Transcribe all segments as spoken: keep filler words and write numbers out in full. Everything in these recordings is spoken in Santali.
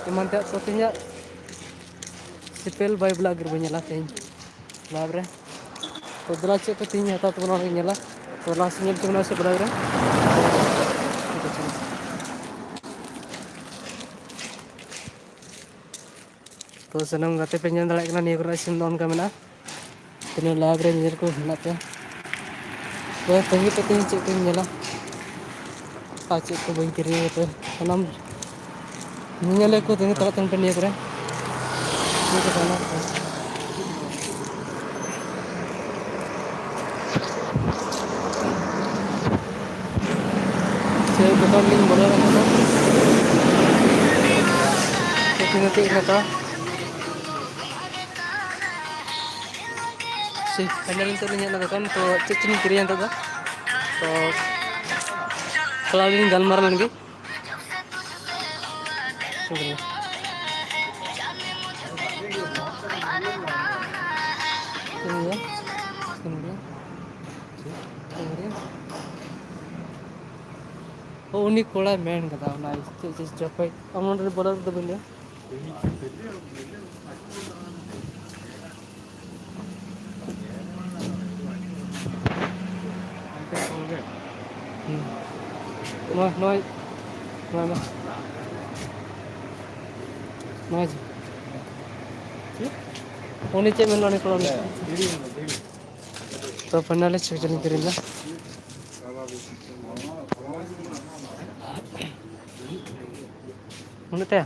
ᱮᱢᱟᱱ ᱛᱮᱭᱟᱜ ᱛᱚ ᱛᱮᱦᱮᱧᱟᱜ ᱥᱤᱯᱮᱞ ᱵᱟᱭ ᱵᱞᱚᱜ ᱨᱮᱵᱚᱱ ᱧᱮᱞᱟ ᱛᱮᱦᱮᱧ ᱞᱟᱭᱤᱵᱷ ᱨᱮ᱾ ᱛᱚ ᱫᱮᱞᱟ ᱪᱮᱫ ᱠᱚ ᱛᱮᱦᱮᱧ ᱦᱟᱛᱟᱣ ᱛᱟᱵᱚᱱᱟ ᱚᱱᱟ ᱧᱮᱞᱟ᱾ ᱛᱚ ᱞᱟᱦᱟ ᱥᱮᱫ ᱧᱮᱞ ᱛᱟᱵᱚᱱᱟ ᱥᱮ ᱵᱞᱚᱜ ᱨᱮ᱾ ᱛᱚ ᱥᱟᱱᱟᱢ ᱜᱟᱛᱮ ᱯᱮ ᱧᱮᱞ ᱫᱟᱲᱮᱭᱟᱜ ᱠᱟᱱᱟ, ᱱᱤᱭᱟᱹ ᱠᱚᱨᱮᱱᱟᱜ ᱥᱤᱱ ᱫᱚ ᱚᱱᱠᱟ ᱢᱮᱱᱟᱜᱼᱟ᱾ ᱛᱤᱱᱟᱹᱜ ᱞᱟᱭᱤᱵᱷ ᱨᱮ ᱧᱮᱧᱮᱞ ᱠᱚ ᱢᱮᱱᱟᱜ ᱯᱮᱭᱟ? ᱛᱚ ᱛᱟᱹᱜᱤ ᱯᱮ ᱛᱮᱦᱮᱧ ᱪᱮᱫ ᱠᱚᱧ ᱧᱮᱞᱟ ᱟᱨ ᱪᱮᱫ ᱠᱚ ᱵᱟᱹᱧ ᱠᱤᱨᱤᱧ ᱠᱟᱛᱮ ᱥᱟᱱᱟᱢ ᱧᱮᱧᱮᱞᱤᱭᱟᱹ ᱠᱚ ᱛᱟᱹᱜᱤ ᱛᱟᱲᱟᱜ ᱛᱟᱦᱮᱱ ᱯᱮ ᱱᱤᱭᱟᱹ ᱠᱚᱨᱮ᱾ ᱱᱤᱭᱟᱹ ᱠᱚ ᱥᱟᱱᱟᱢ ᱥᱮ ᱫᱚᱠᱟᱱ ᱞᱤᱧ ᱵᱚᱞᱚ ᱞᱮᱱ ᱜᱮ᱾ ᱪᱮᱫ ᱠᱚ ᱪᱮᱫ ᱦᱟᱛᱟᱣᱟ? ᱥᱮ ᱯᱷᱟᱭᱱᱟᱞ ᱱᱤᱛᱚᱜ ᱞᱤᱧ ᱦᱮᱡ ᱮᱱᱟ ᱫᱚᱠᱟᱱ, ᱛᱚ ᱪᱮᱫ ᱪᱚᱞᱤᱧ ᱠᱤᱨᱤᱧᱟ ᱱᱤᱛᱚᱜ ᱫᱚ? ᱛᱚ ᱛᱷᱚᱲᱟ ᱞᱤᱧ ᱜᱟᱞᱢᱟᱨᱟᱣ ᱞᱮᱱ ᱜᱮ᱾ ᱩᱱᱤ ᱠᱚᱲᱟᱭ ᱢᱮᱱ ᱠᱟᱫᱟ ᱚᱱᱟ ᱪᱮᱫ ᱪᱮᱫ ᱪᱚ ᱠᱷᱚᱡ ᱟᱢ ᱱᱚᱰᱮ ᱵᱚᱞᱚ ᱨᱮᱫᱚ ᱵᱟᱹᱧ ᱞᱟᱹᱭᱟ᱾ ᱦᱩᱸ᱾ ᱱᱚᱣᱟ, ᱱᱚᱣᱟ, ᱱᱚᱣᱟ, ᱱᱚᱣᱟ᱾ ᱱᱚᱣᱟ ᱪᱮᱫ? ᱩᱱᱤ ᱪᱮᱫ ᱢᱮᱱ ᱩᱱᱤ ᱠᱚᱲᱟ ᱩᱱᱤ? ᱛᱚ finally ᱪᱷᱚᱭ ᱡᱚᱱᱤᱧ ᱠᱤᱨᱤᱧ ᱮᱫᱟ᱾ ᱩᱱᱟᱹᱜ ᱛᱮ?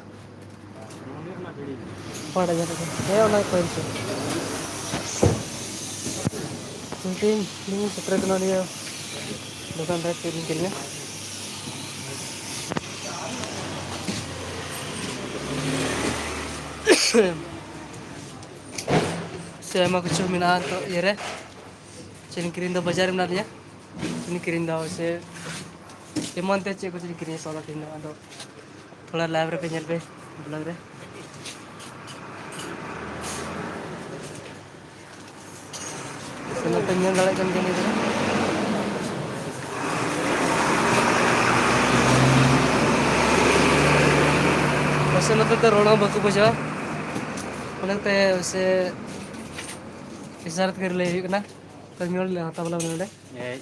ᱯᱟᱸᱪ ᱦᱟᱡᱟᱨ ᱴᱟᱠᱟ᱾ ᱦᱮᱸ, ᱚᱱᱟ ᱜᱮ ᱯᱟᱹᱦᱤᱞ ᱛᱮ᱾ ᱛᱤᱱ ᱛᱤᱱ ᱥᱮᱴᱮᱨ ᱠᱟᱱᱟ ᱱᱤᱭᱟᱹ ᱫᱚᱠᱟᱱ ᱨᱮ, ᱪᱮᱫ ᱞᱤᱧ ᱠᱤᱨᱤᱧᱟ? ᱥᱮ ᱟᱭᱢᱟ ᱠᱤᱪᱷᱩ ᱢᱮᱱᱟᱜᱼᱟ ᱱᱤᱛᱚᱜ ᱤᱭᱟᱹ ᱨᱮ᱾ ᱪᱮᱫ ᱞᱤᱧ ᱠᱤᱨᱤᱧ ᱫᱚ ᱵᱟᱡᱟᱨ ᱨᱮ ᱢᱮᱱᱟᱜ ᱞᱤᱧᱟ᱾ ᱪᱮᱫ ᱞᱤᱧ ᱠᱤᱨᱤᱧ ᱫᱚ ᱥᱮ ᱮᱢᱟᱱ ᱛᱮ ᱪᱮᱫ ᱠᱚᱪᱚ ᱞᱤᱧ ᱠᱤᱨᱤᱧᱟ ᱥᱚᱣᱫᱟ ᱛᱮᱦᱮᱧ ᱫᱚ᱾ ᱟᱫᱚ ᱛᱷᱚᱲᱟ live ᱨᱮᱯᱮ ᱧᱮᱞ ᱯᱮ vlog ᱨᱮ᱾ ᱥᱮ ᱱᱚᱛᱮ ᱧᱮᱞ ᱫᱟᱲᱮᱭᱟᱜ ᱠᱟᱱ ᱜᱮᱭᱟ ᱱᱤᱭᱟᱹ ᱫᱚ᱾ ᱛᱚ ᱥᱮ ᱱᱚᱛᱮ ᱫᱚ ᱨᱚᱲ ᱦᱚᱸ ᱵᱟᱠᱚ ᱵᱩᱡᱷᱟᱹᱣᱟ, ᱚᱱᱟᱛᱮ ᱥᱮ ᱤᱥᱟᱨᱟ ᱛᱮᱜᱮ ᱞᱟᱹᱭ ᱦᱩᱭᱩᱜ ᱠᱟᱱᱟ᱾ ᱛᱚ ᱧᱮᱞ ᱞᱮ ᱦᱟᱛᱟᱣ ᱵᱚᱞᱚ ᱱᱚᱰᱮ᱾ ᱦᱮᱸ᱾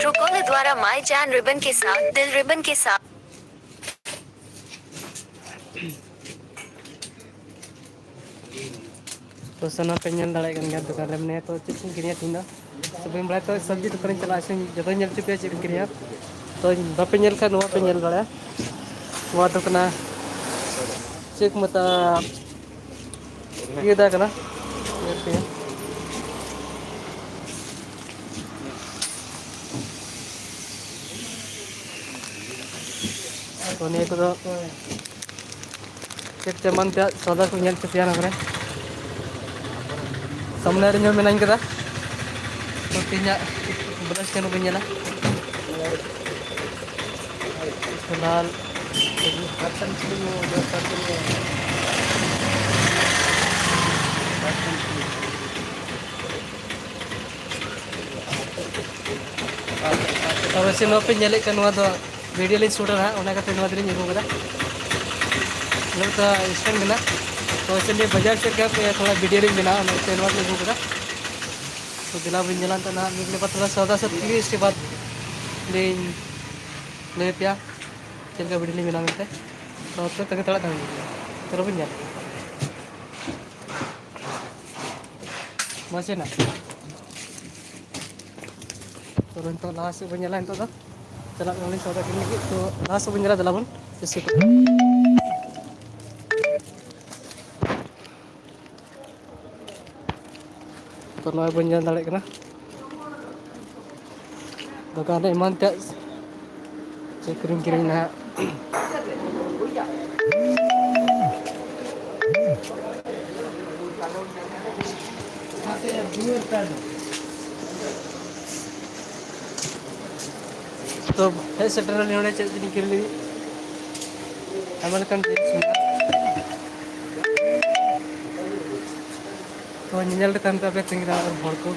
Truecaller द्वारा माई जान रिबन के साथ, दिल रिबन के साथ। ᱛᱚ ᱥᱟᱱᱟᱢ ᱯᱮ ᱧᱮᱞ ᱫᱟᱲᱮᱭᱟᱜ ᱠᱟᱱ ᱜᱮᱭᱟ ᱫᱚᱠᱟᱱ ᱨᱮ ᱢᱮᱱᱟᱭᱟ᱾ ᱛᱚ ᱪᱮᱫ ᱠᱚᱧ ᱠᱤᱨᱤᱧᱟ ᱛᱮᱦᱮᱧ ᱫᱚ? ᱥᱮ ᱵᱟᱹᱧ ᱵᱟᱲᱟᱭᱟ᱾ ᱛᱚ ᱥᱚᱵᱽᱡᱤ ᱫᱚᱠᱟᱱᱤᱧ ᱪᱟᱞᱟᱜᱼᱟ, ᱥᱮ ᱡᱚᱛᱚᱧ ᱧᱮᱞ ᱦᱚᱪᱚ ᱯᱮᱭᱟ ᱪᱮᱫ ᱠᱚᱧ ᱠᱤᱨᱤᱧᱟ᱾ ᱛᱚ ᱵᱟᱯᱮ ᱧᱮᱞ ᱠᱷᱟᱱ ᱱᱚᱣᱟ ᱯᱮ ᱧᱮᱞ ᱫᱟᱲᱮᱭᱟᱜᱼᱟ᱾ ᱱᱚᱣᱟ ᱫᱚ ᱠᱟᱱᱟ ᱪᱮᱫ ᱠᱚ ᱢᱮᱛᱟᱜᱼᱟ, ᱤᱭᱟᱹ ᱫᱟ ᱠᱟᱱᱟ᱾ ᱧᱮᱞ ᱯᱮ᱾ ᱛᱚ ᱱᱤᱭᱟᱹ ᱠᱚᱫᱚ ᱪᱮᱫ ᱪᱮ ᱮᱢᱟᱱ ᱛᱮᱭᱟᱜ ᱥᱚᱣᱫᱟ ᱠᱚ ᱧᱮᱞ ᱦᱚᱪᱚ ᱯᱮᱭᱟ ᱚᱱᱟ ᱠᱚᱨᱮ᱾ ᱥᱟᱢᱱᱮ ᱨᱮ ᱤᱧ ᱦᱚᱸ ᱢᱮᱱᱟᱧ ᱠᱟᱫᱟ᱾ ᱛᱚ ᱛᱮᱦᱮᱧᱟᱜ ᱵᱨᱟᱥ ᱠᱮᱱ ᱵᱟᱹᱧ ᱧᱮᱞᱟ᱾ ᱯᱷᱤᱞᱦᱟᱞ ᱛᱚᱵᱮ ᱥᱮ ᱱᱚᱣᱟ ᱯᱮ ᱧᱮᱞᱮᱫ ᱠᱟᱱ, ᱱᱚᱣᱟ ᱫᱚ ᱵᱷᱤᱰᱤᱭᱳ ᱞᱤᱧ ᱥᱩᱴᱟ ᱦᱟᱸᱜ, ᱚᱱᱟ ᱠᱷᱟᱹᱛᱤᱨ ᱱᱚᱣᱟ ᱫᱚᱞᱤᱧ ᱟᱹᱜᱩ ᱠᱟᱫᱟ᱾ ᱱᱚᱣᱟ ᱫᱚ ᱥᱴᱮᱱᱰ ᱢᱮᱱᱟᱜ, ᱛᱚ ᱥᱮ ᱱᱤᱭᱟᱹ ᱵᱟᱡᱟᱨ ᱥᱮᱫ ᱜᱮ ᱛᱷᱚᱲᱟ ᱵᱷᱤᱰᱤᱭᱳ ᱞᱤᱧ ᱵᱮᱱᱟᱣᱟ, ᱚᱱᱟ ᱠᱷᱟᱹᱛᱤᱨ ᱱᱚᱣᱟ ᱫᱚᱞᱤᱧ ᱟᱹᱜᱩ ᱠᱟᱫᱟ᱾ ᱛᱚ ᱫᱮᱞᱟ ᱵᱚᱱ ᱧᱮᱞᱟ ᱱᱤᱛᱚᱜ ᱱᱟᱦᱟᱜ ᱢᱤᱫ ᱜᱷᱟᱹᱲᱤ ᱵᱟᱫᱽ ᱛᱷᱚᱲᱟ ᱥᱚᱣᱫᱟ ᱥᱟᱹᱛ ᱞᱮᱜᱮ, ᱤᱥᱠᱮ ᱵᱟᱫᱽ ᱞᱤᱧ ᱞᱟᱹᱭ ᱟᱯᱮᱭᱟ ᱪᱮᱫ ᱞᱮᱠᱟ ᱵᱷᱤᱰᱤᱭᱳ ᱞᱤᱧ ᱵᱮᱱᱟᱣᱟ ᱢᱮᱱᱛᱮ᱾ ᱛᱚ ᱟᱯᱮ ᱛᱟᱺᱜᱤ ᱛᱟᱲᱟᱜ ᱛᱟᱦᱮᱱ ᱯᱮ, ᱛᱚ ᱵᱚᱱ ᱧᱮᱞᱟ᱾ ᱢᱚᱡᱽ ᱮᱱᱟ᱾ ᱛᱚ ᱱᱤᱛᱚᱜ ᱞᱟᱦᱟ ᱥᱮᱫ ᱵᱚᱱ ᱧᱮᱞᱟ, ᱱᱤᱛᱚᱜ ᱫᱚ ᱪᱟᱞᱟᱜ ᱠᱟᱱᱟᱞᱤᱧ ᱥᱚᱣᱫᱟ ᱠᱤᱨᱤᱧ ᱞᱟᱹᱜᱤᱫ᱾ ᱛᱚ ᱞᱟᱦᱟ ᱥᱮᱫ ᱵᱚᱱ ᱧᱮᱞᱟ, ᱫᱮᱞᱟ ᱵᱚᱱ ᱵᱮᱥᱤ ᱠᱚ᱾ ᱛᱚ ᱱᱚᱜᱼᱚᱭ ᱵᱚᱱ ᱧᱮᱞ ᱫᱟᱲᱮᱭᱟᱜ ᱠᱟᱱᱟ ᱫᱚᱠᱟᱱ ᱨᱮ ᱮᱢᱟᱱ ᱛᱮᱭᱟᱜ ᱪᱮᱫ ᱠᱤᱨᱤᱧ ᱠᱤᱨᱤᱧ ᱱᱟᱦᱟᱜ᱾ ᱛᱚ ᱦᱮᱡ ᱥᱮᱴᱮᱨ ᱱᱟᱞᱤᱧ ᱱᱚᱰᱮ ᱪᱮᱫ ᱪᱚᱞᱤᱧ ᱠᱤᱨᱤᱧ ᱞᱟᱹᱜᱤᱫ, ᱟᱭᱢᱟ ᱞᱮᱠᱟᱱ ᱡᱤᱱᱤᱥ ᱢᱮᱱᱟᱜᱼᱟ᱾ ᱛᱚ ᱧᱮᱧᱮᱞ ᱨᱮ ᱛᱟᱦᱮᱱ ᱯᱮ ᱟᱯᱮ ᱛᱤᱱ ᱜᱷᱟᱹᱲᱤᱡ ᱦᱚᱲ ᱠᱚ᱾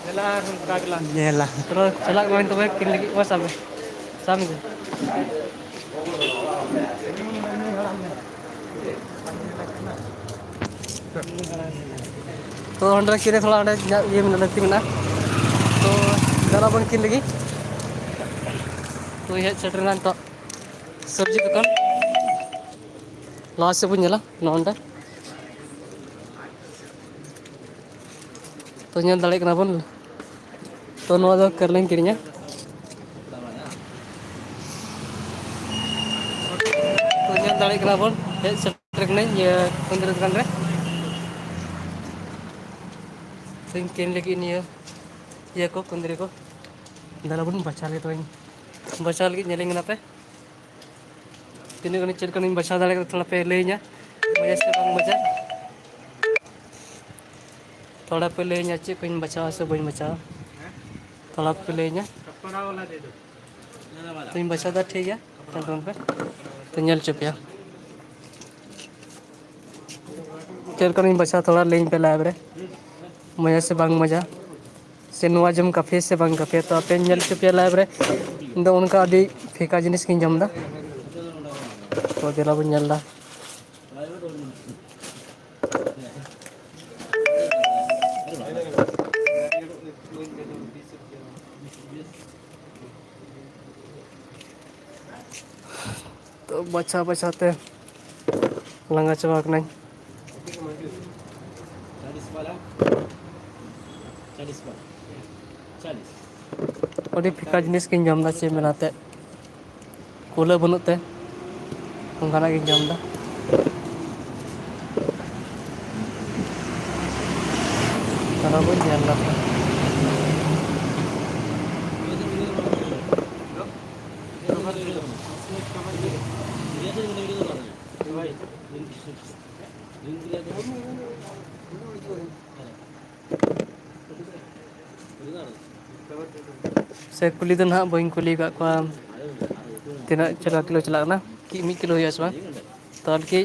ᱧᱮᱞᱟ ᱟᱨ ᱚᱱᱠᱟ ᱜᱮᱞᱟᱝ ᱧᱮᱞᱟ᱾ ᱛᱚᱵᱮ ᱪᱟᱞᱟᱜ ᱠᱟᱹᱱᱟᱹᱧ ᱛᱚᱵᱮ ᱠᱤᱱ ᱞᱟᱹᱜᱤᱫ ᱠᱚ ᱥᱟᱵ ᱢᱮ, ᱥᱟᱵ ᱢᱮ᱾ ᱛᱚ ᱚᱸᱰᱮ ᱠᱤᱨᱤᱧ ᱛᱷᱚᱲᱟ ᱚᱸᱰᱮ ᱤᱧᱟᱹᱜ ᱤᱭᱟᱹ ᱢᱮᱱᱟᱜᱼᱟ, ᱞᱟᱹᱠᱛᱤ ᱢᱮᱱᱟᱜᱼᱟ᱾ ᱛᱚ ᱪᱟᱞᱟᱜ ᱵᱚᱱ ᱠᱤᱱ ᱞᱟᱹᱜᱤᱫ᱾ ᱛᱚ ᱦᱮᱡ ᱥᱮᱴᱮᱨ ᱮᱱᱟ ᱱᱤᱛᱚᱜ ᱥᱚᱵᱽᱡᱤ ᱫᱚᱠᱟᱱ᱾ ᱞᱟᱦᱟ ᱥᱮᱫ ᱵᱚᱱ ᱧᱮᱞᱟ ᱱᱚᱜᱼᱚ ᱱᱚᱸᱰᱮ᱾ ᱛᱚ ᱧᱮᱞ ᱫᱟᱲᱮᱭᱟᱜ ᱠᱟᱱᱟ ᱵᱚᱱ᱾ ᱛᱚ ᱱᱚᱣᱟ ᱫᱚ ᱠᱟᱨᱞᱟᱧ ᱠᱤᱨᱤᱧᱟ᱾ ᱛᱚ ᱧᱮᱞ ᱫᱟᱲᱮᱭᱟᱜ ᱠᱟᱱᱟ ᱵᱚᱱ, ᱦᱮᱡ ᱥᱮᱴᱮᱨ ᱠᱟᱹᱱᱟᱹᱧ ᱤᱭᱟᱹ ᱠᱩᱸᱫᱽᱨᱤ ᱫᱚᱠᱟᱱ ᱨᱮ᱾ ᱛᱚᱧ ᱠᱤᱨᱤᱧ ᱞᱟᱹᱜᱤᱫ ᱱᱤᱭᱟᱹ ᱤᱭᱟᱹ ᱠᱚ, ᱠᱩᱸᱫᱽᱨᱤ ᱠᱚ᱾ ᱫᱮᱞᱟ ᱵᱚᱱ ᱵᱟᱪᱷᱟᱣ ᱞᱮᱜᱮ ᱛᱚᱵᱮ᱾ ᱵᱟᱪᱷᱟᱣ ᱞᱟᱹᱜᱤᱫ ᱧᱮᱞᱤᱧ ᱠᱟᱱᱟ ᱯᱮ᱾ ᱛᱤᱱᱟᱹᱜ ᱜᱟᱱ ᱪᱮᱫ ᱞᱮᱠᱟᱱᱤᱧ ᱵᱟᱪᱷᱟᱣ ᱫᱟᱲᱮ ᱠᱟᱫᱟ, ᱛᱷᱚᱲᱟ ᱯᱮ ᱞᱟᱹᱭᱟᱹᱧᱟ, ᱢᱚᱡᱟ ᱥᱮ ᱵᱟᱝ ᱢᱚᱡᱟ? ᱛᱷᱚᱲᱟ ᱯᱮ ᱞᱟᱹᱭᱟᱹᱧᱟ ᱪᱮᱫ ᱠᱚᱧ ᱵᱟᱪᱷᱟᱣᱟ ᱥᱮ ᱵᱟᱹᱧ ᱵᱟᱪᱷᱟᱣᱟ, ᱛᱷᱚᱲᱟ ᱯᱮ ᱞᱟᱹᱭᱟᱹᱧᱟ᱾ ᱛᱚᱧ ᱵᱟᱪᱷᱟᱣ ᱫᱟ, ᱴᱷᱤᱠ ᱜᱮᱭᱟ, ᱧᱮᱞ ᱛᱟᱵᱚᱱ ᱯᱮ, ᱛᱚ ᱧᱮᱞ ᱦᱚᱪᱚ ᱯᱮᱭᱟ᱾ ᱪᱮᱫ ᱞᱮᱠᱟᱱᱤᱧ ᱵᱟᱪᱷᱟᱣᱟ ᱛᱷᱚᱲᱟ ᱞᱟᱹᱭᱟᱹᱧ ᱯᱮ live ᱨᱮ, ᱢᱚᱡᱟ ᱥᱮ ᱵᱟᱝ ᱢᱚᱡᱟ, ᱥᱮ ᱱᱚᱣᱟ ᱡᱚᱢ ᱠᱟᱯᱷᱤᱭᱟ ᱥᱮ ᱵᱟᱝ ᱠᱟᱯᱷᱤᱭᱟ? ᱛᱚ ᱟᱯᱮᱧ ᱧᱮᱞ ᱦᱚᱪᱚ ᱯᱮᱭᱟ live ᱨᱮ, ᱤᱧ ᱫᱚ ᱚᱱᱠᱟ ᱟᱹᱰᱤ ᱯᱷᱤᱠᱟ ᱡᱤᱱᱤᱥ ᱜᱤᱧ ᱡᱚᱢ ᱮᱫᱟ᱾ ᱛᱚ ᱫᱮᱞᱟ ᱵᱚᱱ ᱧᱮᱞ ᱮᱫᱟ᱾ ᱛᱚ ᱵᱟᱪᱷᱟᱣ ᱵᱟᱪᱷᱟᱣ ᱛᱮ ᱞᱟᱸᱜᱟ ᱪᱟᱵᱟ ᱠᱟᱹᱱᱟᱹᱧ᱾ ᱟᱹᱰᱤ ᱯᱷᱤᱠᱟ ᱡᱤᱱᱤᱥ ᱜᱤᱧ ᱡᱚᱢ ᱮᱫᱟ, ᱪᱮᱫ ᱢᱮᱱᱟ ᱛᱮ ᱠᱩᱞᱟᱹ ᱵᱟᱹᱱᱩᱜ ᱛᱮ ᱚᱱᱠᱟᱱᱟᱜ ᱜᱤᱧ ᱡᱚᱢ ᱮᱫᱟ᱾ ᱚᱱᱟ ᱵᱟᱹᱧ ᱧᱮᱞ ᱮᱫᱟ᱾ ᱥᱮ ᱠᱩᱞᱤ ᱫᱚ ᱱᱟᱦᱟᱜ ᱵᱟᱹᱧ ᱠᱩᱞᱤ ᱟᱠᱟᱫ ᱠᱚᱣᱟ, ᱛᱤᱱᱟᱹᱜ ᱪᱟᱞᱟᱜ, ᱠᱤᱞᱳ ᱪᱟᱞᱟᱜ ᱠᱟᱱᱟ, ᱠᱤ ᱢᱤᱫ ᱠᱤᱞᱳ ᱦᱩᱭᱩᱜᱼᱟ ᱥᱮ ᱵᱟᱝ? ᱛᱚ ᱟᱨᱠᱤ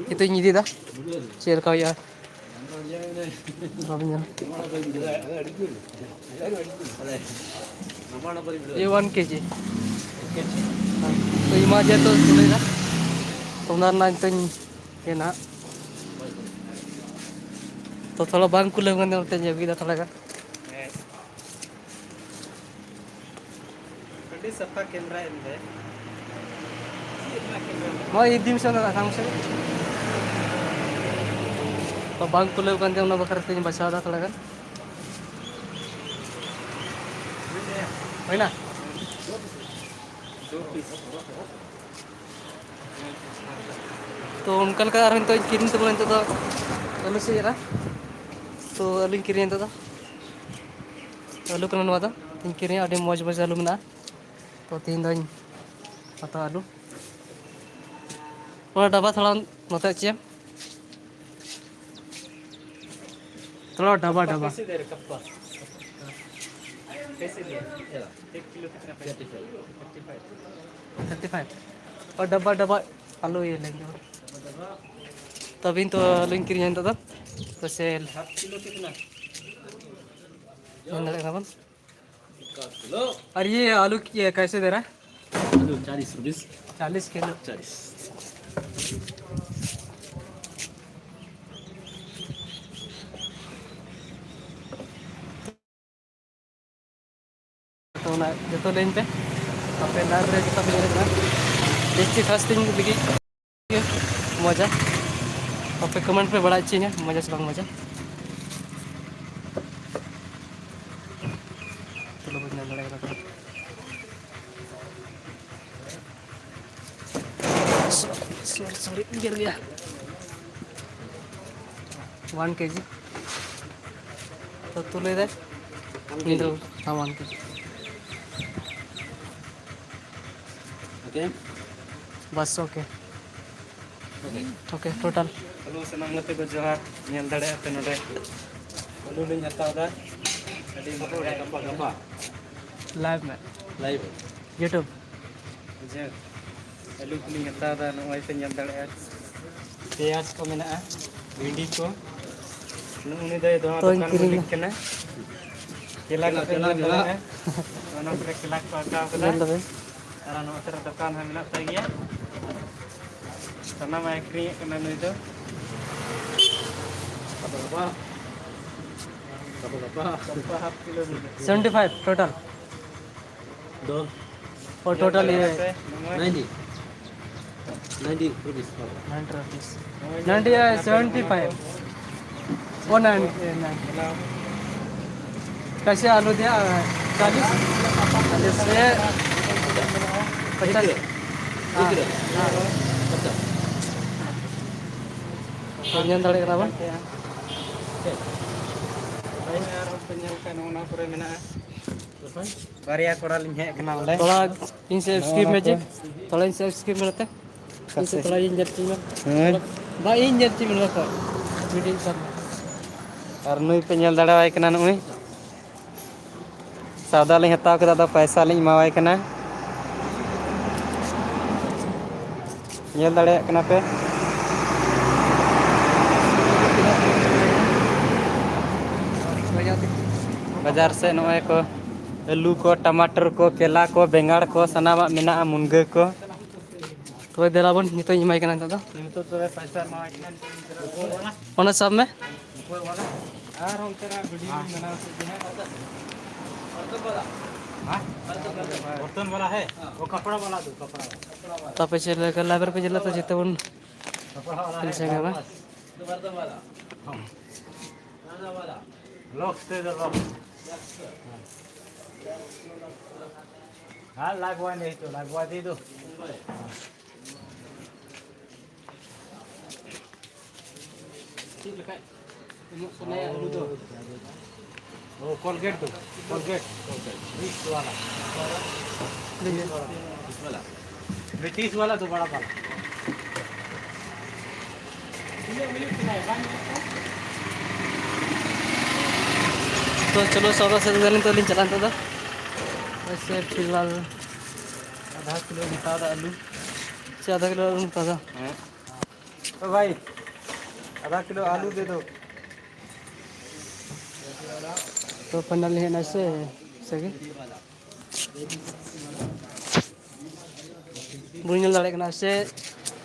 ᱱᱤᱛᱚᱜ ᱤᱧ ᱤᱫᱤᱭᱮᱫᱟ, ᱪᱮᱫ ᱞᱮᱠᱟ ᱦᱩᱭᱩᱜᱼᱟ ᱵᱟᱵᱚᱱ ᱧᱮᱞ᱾ ᱤᱭᱟᱹ ᱚᱣᱟᱱ ᱠᱮᱡᱤ᱾ ᱛᱚ ᱤᱧ ᱢᱟ ᱡᱮᱦᱮᱛᱩ ᱛᱩᱞᱟᱹᱭᱮᱫᱟ, ᱛᱚ ᱚᱱᱟ ᱨᱮᱱᱟᱜ ᱱᱤᱛᱚᱜ ᱤᱧ ᱤᱭᱟᱹ ᱱᱟᱦᱟᱜ᱾ ᱛᱚ ᱛᱷᱚᱲᱟ ᱵᱟᱝ ᱠᱩᱞᱟᱹᱣ ᱠᱟᱱ ᱛᱤᱧᱟᱹ, ᱚᱱᱟᱛᱮᱧ ᱟᱹᱜᱩᱭᱮᱫᱟ ᱛᱷᱚᱲᱟ ᱜᱟᱱ᱾ ᱟᱹᱰᱤ ᱥᱟᱯᱷᱟ ᱠᱮᱢᱨᱟ ᱮᱢ ᱫᱟᱭ᱾ ᱪᱮᱫ ᱨᱮᱱᱟᱜ ᱠᱮᱢᱨᱟ? ᱦᱳᱭ, ᱤᱫᱤ ᱢᱮᱥᱮ ᱚᱱᱟ ᱥᱟᱢᱟᱝ ᱥᱮᱫ᱾ ᱛᱚ, ᱵᱟᱝ ᱠᱩᱞᱟᱹᱣ ᱠᱟᱱ ᱛᱤᱧᱟᱹ, ᱚᱱᱟ ᱵᱟᱠᱷᱨᱟ ᱛᱮᱧ ᱵᱟᱪᱷᱟᱣ ᱮᱫᱟ ᱛᱷᱚᱲᱟ ᱜᱟᱱ᱾ ᱦᱩᱭᱱᱟ? ᱛᱚ, ᱚᱱᱠᱟ ᱞᱮᱠᱟ ᱟᱨᱦᱚᱸ ᱱᱤᱛᱚᱜ ᱠᱤᱨᱤᱧ ᱛᱟᱵᱚᱱᱟ ᱱᱤᱛᱚᱜ ᱫᱚ ᱟᱹᱞᱩ ᱥᱤ ᱮᱨᱟ᱾ ᱛᱚ, ᱟᱹᱞᱩᱧ ᱠᱤᱨᱤᱧᱟ ᱱᱤᱛᱚᱜ ᱫᱚ᱾ ᱟᱹᱞᱩ ᱠᱟᱱᱟ ᱱᱚᱣᱟ ᱫᱚ᱾ ᱛᱤᱧ ᱠᱤᱨᱤᱧᱟ, ᱟᱹᱰᱤ ᱢᱚᱡᱽ ᱢᱚᱡᱽ ᱟᱹᱞᱩ ᱢᱮᱱᱟᱜᱼᱟ᱾ ᱛᱚ, ᱛᱤᱦᱤᱧ ᱫᱚᱧ ᱦᱟᱛᱟᱣᱟ ᱟᱹᱞᱩ᱾ ᱚᱱᱟ ᱰᱟᱵᱟ ᱛᱷᱚᱲᱟ ᱱᱚᱛᱮ ᱪᱮᱫ? ᱛᱷᱚᱲᱟ ᱰᱟᱵᱟ, ᱰᱟᱵᱟ᱾ कैसे दे रहे कप्पा? कैसे दे रहे? एक किलो कितना पैसा? Thirty five. Thirty five. और डब्बा, डब्बा आलू ये लेंगे। तभी तो आलू ᱠᱤᱨᱤᱧᱟ ᱱᱤᱛᱚᱜ ᱫᱚ᱾ तो सेल। हाफ किलो कितना? ᱧᱮᱞ ᱫᱟᱲᱮᱭᱟᱜ ᱠᱟᱱᱟ ᱵᱚᱱ। और ये आलू ये कैसे दे रहा है? आलू चालीस रुपीस। चालीस किलो। चालीस। ᱛᱚ ᱚᱱᱟ ᱡᱚᱛᱚ ᱞᱟᱹᱭᱟᱹᱧ ᱯᱮ, ᱟᱯᱮ live ᱨᱮ ᱡᱚᱛᱚ ᱯᱮ ᱧᱮᱞᱮᱫ ᱠᱟᱱᱟ, ᱵᱮᱥ ᱪᱮ first ᱤᱧ ᱞᱟᱹᱜᱤᱫ ᱢᱚᱡᱟ᱾ ᱟᱯᱮ comment ᱯᱮ ᱵᱟᱲᱟᱭ ᱦᱚᱪᱚᱧᱟ, ᱢᱚᱡᱟ ᱥᱮ ᱵᱟᱝ ᱢᱚᱡᱟ? ᱛᱩᱞᱟᱹ ᱵᱟᱹᱧ ᱧᱟᱢ ᱫᱟᱲᱮ ᱠᱟᱫᱟ᱾ ᱥᱚᱨᱤ, ᱥᱚᱨᱤ, ᱜᱮᱨ ᱜᱮᱭᱟ᱾ One KG. ᱛᱚ ᱛᱩᱞᱟᱹᱭ ᱫᱟᱭ᱾ One KG? ᱦᱮᱸ, ᱚᱣᱟᱱ ᱠᱮᱡᱤ᱾ ᱳᱠᱮ᱾ ᱵᱟᱥ, okay. Okay. Okay, total. Hello, ᱥᱟᱱᱟᱢ ᱜᱟᱛᱮ ᱠᱚ ᱡᱚᱦᱟᱨ᱾ ᱧᱮᱞ ᱫᱟᱲᱮᱭᱟᱜᱼᱟ ᱯᱮ ᱱᱚᱰᱮ ᱟᱹᱞᱩ ᱞᱤᱧ ᱦᱟᱛᱟᱣ ᱮᱫᱟ᱾ ᱟᱹᱰᱤ ᱢᱟᱨᱟᱝ ᱜᱟᱯᱟ, ᱜᱟᱯᱟ᱾ ᱞᱟᱭᱤᱵᱷ ᱢᱮ᱾ ᱞᱟᱭᱤᱵᱷ᱾ YouTube᱾ ᱵᱩᱡᱷᱟᱹᱣ᱾ ᱟᱹᱞᱩ ᱠᱚᱞᱤᱧ ᱦᱟᱛᱟᱣ ᱮᱫᱟ, ᱱᱚᱜᱼᱚᱭ ᱯᱮ ᱧᱮᱞ ᱫᱟᱲᱮᱭᱟᱜᱼᱟ᱾ ᱯᱮᱸᱭᱟᱡᱽ ᱠᱚ ᱢᱮᱱᱟᱜᱼᱟ, ᱵᱷᱤᱱᱰᱤ ᱠᱚ᱾ ᱱᱩᱜᱼᱩ ᱱᱩᱭ ᱫᱚᱭ ᱫᱚᱦᱚ ᱛᱚᱧ ᱫᱚᱠᱟᱱ ᱠᱤᱨᱤᱧᱟ᱾ ᱢᱟᱹᱞᱤᱠ ᱠᱟᱱᱟ᱾ ᱠᱮᱞᱟ ᱠᱚ ᱯᱮ ᱧᱮᱞ ᱫᱟᱲᱮᱭᱟᱜᱼᱟ᱾ ᱚᱱᱟ ᱠᱚᱨᱮ ᱠᱮᱞᱟ ᱠᱚ ᱟᱸᱠᱟᱣ ᱠᱟᱫᱟ᱾ ᱧᱮᱞ ᱫᱟᱵᱮᱱ᱾ ᱟᱨ ᱱᱚᱣᱟ ᱠᱚᱨᱮ ᱫᱚᱠᱟᱱ ᱦᱚᱸ ᱢᱮᱱᱟᱜ ᱛᱟᱭ ᱜᱮᱭᱟ᱾ ᱥᱟᱱᱟᱢᱟᱜ ᱟᱹᱠᱷᱨᱤᱧᱮᱫ ᱠᱟᱱᱟ ᱱᱩᱭ ᱫᱚ᱾ Seventy five total. ᱫᱚ ᱳ, ᱴᱳᱴᱟᱞ ᱤᱭᱟᱹ ninety, ninety rupees. Ninety rupees. Ninety, seventy five. ᱳ, ᱱᱟᱭᱤᱱ, ᱱᱟᱭᱤᱱ᱾ ᱠᱟᱭᱥᱮ ᱟᱞᱩ ᱫᱤᱭᱟ? ᱪᱟᱞᱤᱥ? ᱪᱟᱞᱤᱥ ᱥᱮ ᱯᱚᱪᱟᱥ? ᱦᱮᱸ, ᱦᱮᱸ᱾ ᱧᱮᱞ ᱫᱟᱲᱮᱭᱟᱜ ᱠᱟᱱᱟ ᱵᱚᱱ᱾ ᱵᱟᱨᱭᱟ ᱠᱚᱲᱟ ᱞᱤᱧ ᱦᱮᱡ ᱠᱟᱱᱟ ᱚᱸᱰᱮ᱾ ᱛᱷᱚᱲᱟ ᱤᱧ ᱥᱮᱫ ᱱᱚᱜᱼᱚ ᱥᱠᱤᱯ ᱱᱟ ᱢᱮ ᱠᱚ᱾ ᱡᱮ, ᱛᱷᱚᱲᱟ ᱤᱧ ᱥᱮᱫ ᱥᱠᱤᱯ ᱢᱮ ᱱᱚᱛᱮ᱾ ᱤᱧ ᱥᱮᱫ ᱠᱟᱥᱮ? ᱛᱷᱚᱲᱟ ᱤᱧ ᱧᱮᱞ ᱦᱚᱪᱚᱧ ᱢᱮ᱾ ᱦᱮᱸ᱾ ᱵᱟ, ᱤᱧ ᱧᱮᱞ ᱦᱚᱪᱚᱧ ᱢᱮ ᱱᱚᱛᱮ᱾ ᱵᱷᱤᱰᱤᱭᱳ ᱥᱟᱵ ᱢᱮ᱾ ᱟᱨ ᱱᱩᱭ ᱯᱮ ᱧᱮᱞ ᱫᱟᱲᱮᱣᱟᱭ ᱠᱟᱱᱟ, ᱱᱩᱜᱼᱩᱭ᱾ ᱥᱟᱣᱫᱟ ᱞᱤᱧ ᱦᱟᱛᱟᱣ ᱠᱮᱫᱟ, ᱟᱫᱚ ᱯᱚᱭᱥᱟ ᱞᱤᱧ ᱮᱢᱟᱣᱟᱭ ᱠᱟᱱᱟ᱾ ᱧᱮᱞ ᱫᱟᱲᱮᱭᱟᱜ ᱠᱟᱱᱟ ᱯᱮ᱾ ᱵᱟᱡᱟᱨ ᱥᱮᱫ ᱱᱚᱜᱼᱚᱭ ᱠᱚ ᱟᱹᱞᱩ ᱠᱚ, ᱴᱟᱢᱟᱴᱟᱨ ᱠᱚ, ᱠᱮᱞᱟ ᱠᱚ, ᱵᱮᱸᱜᱟᱲ ᱠᱚ, ᱥᱟᱱᱟᱢᱟᱜ ᱢᱮᱱᱟᱜᱼᱟ, ᱢᱩᱱᱜᱟᱹ ᱠᱚ᱾ ᱛᱚᱵᱮ ᱫᱮᱞᱟ ᱵᱚᱱ, ᱱᱤᱛᱚᱜ ᱤᱧ ᱮᱢᱟᱭ ᱠᱟᱱᱟ ᱱᱤᱛᱚᱜ ᱫᱚ᱾ ᱱᱤᱛᱚᱜ ᱛᱚᱵᱮ ᱯᱚᱭᱥᱟ ᱮᱢᱟᱣᱟᱭ ᱠᱟᱱᱟ᱾ ᱚᱱᱟ ᱥᱟᱵ ᱢᱮ᱾ ᱟᱨ ᱚᱱᱛᱮᱱᱟᱜ ᱵᱷᱤᱰᱤᱭᱳ ᱵᱮᱱᱟᱣ ᱠᱮᱫ ᱜᱮ ᱦᱟᱸᱜ᱾ ᱦᱮᱸ? ᱵᱚᱨᱛᱚᱱ ᱵᱟᱞᱟ ᱦᱮ? ᱣᱳ ᱠᱟᱯᱲᱟ ᱵᱟᱞᱟ ᱫᱚ, ᱠᱟᱯᱲᱟ ᱵᱟᱞᱟ᱾ ᱛᱟᱯᱮ ᱪᱮᱫ ᱞᱮᱠᱟ ᱞᱟᱵᱮᱨ ᱯᱮ ᱪᱮᱫ ᱞᱮᱠᱟ ᱡᱮᱛᱮ ᱵᱚᱱ ᱠᱟᱯᱲᱟ ᱵᱟᱞᱟ ᱦᱮ, ᱯᱤᱱᱥᱮ ᱜᱟᱱᱟ᱾ ᱞᱚᱠᱥ ᱛᱮ ᱫᱚ ᱞᱚᱠᱥ᱾ ᱦᱮᱸ, ᱞᱟᱜᱣᱟ ᱱᱟᱦᱤ ᱛᱚ, ᱞᱟᱜᱣᱟ ᱫᱮ ᱫᱚ᱾ ᱪᱮᱫ ᱞᱮᱠᱟ ᱮᱢᱚᱜ ᱥᱟᱱᱟᱭᱟ ᱟᱹᱞᱩ ᱫᱚ? ᱚ, ᱠᱚᱞᱜᱮᱴ ᱫᱚ, ᱠᱚᱞᱜᱮᱴ, ᱠᱚᱞᱜᱮᱴ, ᱵᱤᱥ ᱣᱟᱞᱟ᱾ ᱵᱤᱥ ᱣᱟᱞᱟ᱾ ᱵᱨᱤᱴᱤᱥ ᱣᱟᱞᱟ ᱫᱚ ᱵᱟᱲᱟ ᱣᱟᱞᱟ᱾ ᱛᱚ ᱪᱚᱞᱚ, ᱥᱚᱣᱫᱟ ᱥᱮᱫ ᱫᱚ ᱱᱤᱛᱚᱜ ᱞᱤᱧ ᱪᱟᱞᱟᱜᱼᱟ ᱱᱤᱛᱚᱜ ᱫᱚ᱾ ᱳᱭᱥᱮ ᱯᱷᱤᱞᱦᱟᱞ ᱟᱫᱷᱟ ᱠᱤᱞᱳ ᱦᱟᱛᱟᱣ ᱫᱟ ᱟᱹᱞᱩ᱾ ᱟᱫᱷᱟ ᱠᱤᱞᱳ ᱟᱹᱞᱩ ᱛᱟᱡᱟ᱾ ᱦᱮᱸ᱾ ᱚ ᱵᱷᱟᱭ, ᱟᱫᱷᱟ ᱠᱤᱞᱳ ᱟᱹᱞᱩ ᱫᱮ ᱫᱚ᱾ ᱛᱚ ᱯᱷᱟᱭᱱᱟᱞ ᱦᱮᱡ ᱮᱱᱟ ᱥᱮ, ᱥᱮ ᱜᱮ? ᱵᱟᱹᱧ ᱧᱮᱞ ᱫᱟᱲᱮᱭᱟᱜ ᱠᱟᱱᱟ ᱥᱮ?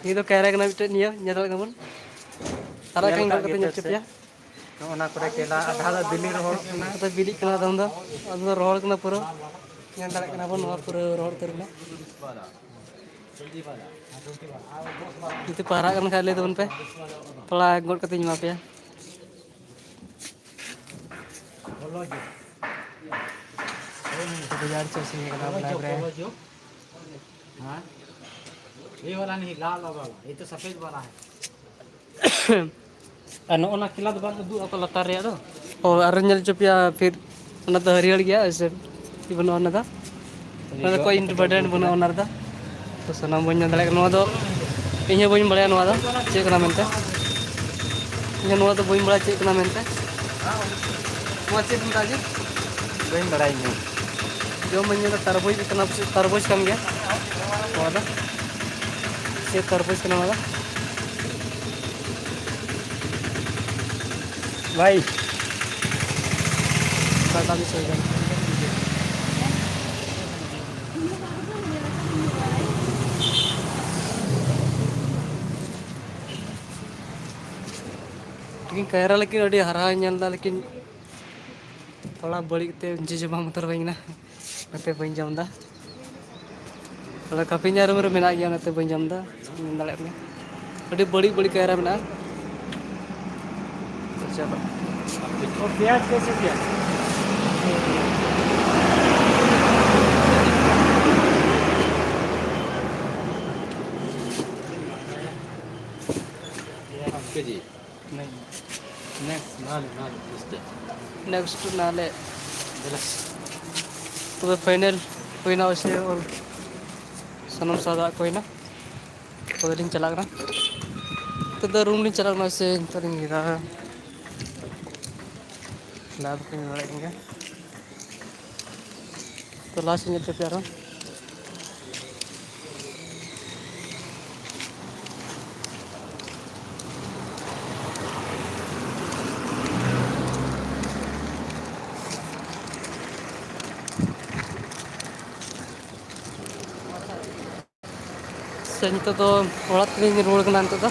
ᱱᱤᱭᱟᱹ ᱫᱚ ᱠᱟᱭᱨᱟ ᱠᱟᱱᱟ ᱢᱤᱫᱴᱮᱱ, ᱱᱤᱭᱟᱹ ᱧᱮᱞ ᱫᱟᱲᱮᱭᱟᱜ ᱠᱟᱱᱟ ᱵᱚᱱ᱾ ᱟᱨᱟᱜ ᱧᱮᱞ ᱠᱟᱱ ᱠᱟᱜ ᱜᱚᱫ ᱠᱟᱛᱮ ᱜᱮᱯᱮ ᱧᱮᱞ ᱦᱚᱪᱚ ᱥᱮ? ᱯᱮᱭᱟ᱾ ᱱᱚᱜᱼᱚ ᱱᱚᱣᱟ ᱠᱚᱨᱮ ᱠᱮᱞᱟ ᱟᱫᱷᱟ ᱫᱚ ᱵᱤᱞᱤ ᱨᱚᱦᱚᱲᱚᱜ ᱠᱟᱱᱟ᱾ ᱟᱫᱚ ᱵᱤᱞᱤᱜ ᱠᱟᱱᱟ ᱟᱫᱚᱢ ᱫᱚ, ᱟᱫᱚᱢ ᱫᱚ ᱨᱚᱦᱚᱲ ᱠᱟᱱᱟ ᱯᱩᱨᱟᱹ᱾ ᱧᱮᱞ ᱫᱟᱲᱮᱭᱟᱜ ᱠᱟᱱᱟ ᱵᱚᱱ ᱱᱚᱣᱟ ᱯᱩᱨᱟᱹ ᱨᱚᱦᱚᱲ ᱩᱛᱟᱹᱨ ᱠᱟᱱᱟ᱾ ᱡᱩᱫᱤ ᱯᱟᱭᱨᱟᱜ ᱠᱟᱱ ᱠᱷᱟᱡ ᱞᱟᱹᱭ ᱛᱟᱵᱚᱱ ᱯᱮ, ᱛᱷᱚᱲᱟ ᱜᱚᱫ ᱠᱟᱛᱮᱧ ᱮᱢᱟ ᱯᱮᱭᱟ᱾ ᱵᱟᱡᱟᱨ ᱪᱮᱫ ᱥᱮᱱ ᱠᱟᱱᱟ ᱵᱚᱞᱮ ᱨᱮ᱾ हाँ? ये वाला नहीं, लाल वाला, ये तो सफेद वाला है। ᱟᱨ ᱱᱚᱜᱼᱚ ᱱᱟ ᱠᱮᱞᱟ ᱫᱚ ᱵᱟᱝ ᱩᱫᱩᱜ ᱟᱠᱚ ᱞᱟᱛᱟᱨ ᱨᱮᱭᱟᱜ ᱫᱚ? ᱚ, ᱟᱨ ᱧᱮᱞ ᱦᱚᱪᱚ ᱯᱮᱭᱟ ᱯᱷᱤᱨ, ᱚᱱᱟ ᱫᱚ ᱦᱟᱹᱨᱭᱟᱹᱲ ᱜᱮᱭᱟ, ᱮᱭᱥᱮ ᱪᱮᱫ ᱵᱟᱹᱱᱩᱜᱼᱟ ᱚᱱᱟ ᱫᱚ᱾ ᱚᱱᱟ ᱫᱚ ᱠᱚᱭ important ᱵᱟᱹᱱᱩᱜᱼᱟ ᱚᱱᱟ ᱨᱮᱫᱚ᱾ ᱛᱚ ᱥᱟᱱᱟᱢ ᱵᱚᱱ ᱧᱮᱞ ᱫᱟᱲᱮᱭᱟᱜ ᱠᱟᱱᱟ, ᱱᱚᱣᱟ ᱫᱚ ᱤᱧ ᱦᱚᱸ ᱵᱟᱹᱧ ᱵᱟᱲᱟᱭᱟ ᱱᱚᱣᱟ ᱫᱚ ᱪᱮᱫ ᱠᱟᱱᱟ ᱢᱮᱱᱛᱮ᱾ ᱤᱧ ᱦᱚᱸ ᱱᱚᱣᱟ ᱫᱚ ᱵᱟᱹᱧ ᱵᱟᱲᱟᱭᱟ ᱪᱮᱫ ᱠᱟᱱᱟ ᱢᱮᱱᱛᱮ᱾ ᱱᱚᱣᱟ ᱪᱮᱫ ᱢᱮᱛᱟᱜᱼᱟ ᱡᱮ? ᱵᱟᱹᱧ ᱵᱟᱲᱟᱭᱟ ᱤᱧ ᱦᱚᱸ᱾ ᱡᱚᱢ ᱢᱟᱹᱧ ᱧᱮᱞ ᱫᱟ, ᱛᱟᱨᱵᱩᱡᱽ ᱠᱟᱱᱟ, ᱛᱟᱨᱵᱩᱡᱽ ᱠᱟᱱ ᱜᱮᱭᱟ ᱱᱚᱣᱟ ᱫᱚ᱾ ᱥᱮ ᱛᱟᱨᱵᱩᱡᱽ ᱠᱟᱱᱟ ᱱᱚᱣᱟ ᱫᱚ᱾ ᱵᱷᱟᱭ, ᱚᱠᱟᱴᱟᱜ ᱵᱤᱥᱚᱭ ᱠᱟᱱᱟ? ᱞᱮᱠᱤᱱ ᱠᱟᱭᱨᱟ ᱞᱮᱠᱤᱱ ᱟᱹᱰᱤ ᱦᱟᱨᱟ ᱧᱮᱞ ᱫᱟ, ᱞᱮᱠᱤᱱ ᱛᱷᱚᱲᱟ ᱵᱟᱹᱲᱤᱡ ᱛᱮ ᱡᱮ ᱡᱚᱢᱟ ᱢᱚᱛᱚᱨ ᱦᱩᱭ ᱮᱱᱟ, ᱚᱱᱟᱛᱮ ᱵᱟᱹᱧ ᱡᱚᱢ ᱮᱫᱟ᱾ ᱛᱷᱚᱲᱟ ᱠᱟᱹᱯᱤᱧᱟ ᱨᱩᱢ ᱨᱮ ᱢᱮᱱᱟᱜ ᱜᱮᱭᱟ, ᱚᱱᱟᱛᱮ ᱵᱟᱹᱧ ᱡᱚᱢ ᱮᱫᱟ᱾ ᱢᱮᱱ ᱫᱟᱲᱮᱭᱟᱜ ᱠᱟᱱᱟ ᱟᱹᱰᱤ ᱵᱟᱹᱲᱤᱡ ᱵᱟᱹᱲᱤᱡ ᱠᱟᱭᱨᱟ ᱢᱮᱱᱟᱜᱼᱟ᱾ ᱪᱚᱞᱚ᱾ और प्याज कैसे दिया? ᱦᱟᱯ ᱠᱮᱡᱤ᱾ ᱱᱮᱠᱥᱴ ᱱᱟᱞᱮ, ᱱᱟᱞᱮ, ᱱᱮᱠᱥᱴ ᱱᱟᱞᱮ᱾ ᱛᱚᱵᱮ ᱯᱷᱟᱭᱱᱮᱞ ᱦᱩᱭᱱᱟ ᱚᱵᱚᱥᱥᱳᱭ, ᱥᱟᱱᱟᱢ ᱥᱟᱫᱟ ᱠᱚ ᱦᱩᱭᱱᱟ᱾ ᱛᱚᱵᱮ ᱞᱤᱧ ᱪᱟᱞᱟᱜ ᱠᱟᱱᱟ, ᱱᱤᱛᱚᱜ ᱫᱚ ᱨᱩᱢ ᱞᱤᱧ ᱪᱟᱞᱟᱜ ᱠᱟᱱᱟ᱾ ᱥᱮ ᱱᱤᱛᱚᱜ ᱞᱤᱧ ᱤᱭᱟᱹ ᱞᱟᱵᱷ ᱠᱚ ᱧᱮᱞ ᱫᱟᱲᱮᱭᱟᱜ ᱠᱟᱱ ᱜᱮᱭᱟ᱾ ᱛᱚ ᱞᱟᱥᱴ ᱧᱮᱞ ᱦᱚᱪᱚ ᱯᱮᱭᱟ ᱟᱨᱦᱚᱸ᱾ ᱛᱚ, ᱱᱤᱛᱚᱜ ᱫᱚ ᱚᱲᱟᱜ ᱛᱮᱞᱤᱧ ᱨᱩᱣᱟᱹᱲ ᱠᱟᱱᱟ ᱱᱤᱛᱚᱜ ᱫᱚ᱾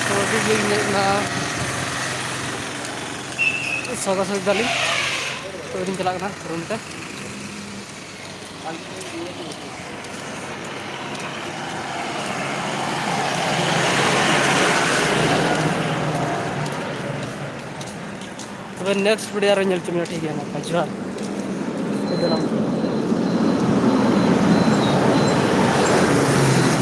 ᱛᱚ, ᱟᱹᱰᱤ ᱡᱳᱨ ᱤᱧ ᱦᱮᱡ ᱮᱱᱟ᱾ ᱥᱚᱫᱟ ᱥᱚᱫᱤ ᱫᱟᱞᱤᱧ᱾ ᱛᱚ, ᱟᱹᱞᱤᱧ ᱪᱟᱞᱟᱜ ᱠᱟᱱᱟ ᱨᱩᱢ ᱛᱮ᱾ ᱛᱚᱵᱮ next video ᱨᱮ ᱧᱮᱞ ᱦᱚᱪᱚ ᱢᱮᱭᱟ, ᱴᱷᱤᱠ ᱜᱮᱭᱟ? ᱱᱟᱯᱟᱭ ᱡᱚᱦᱟᱨ᱾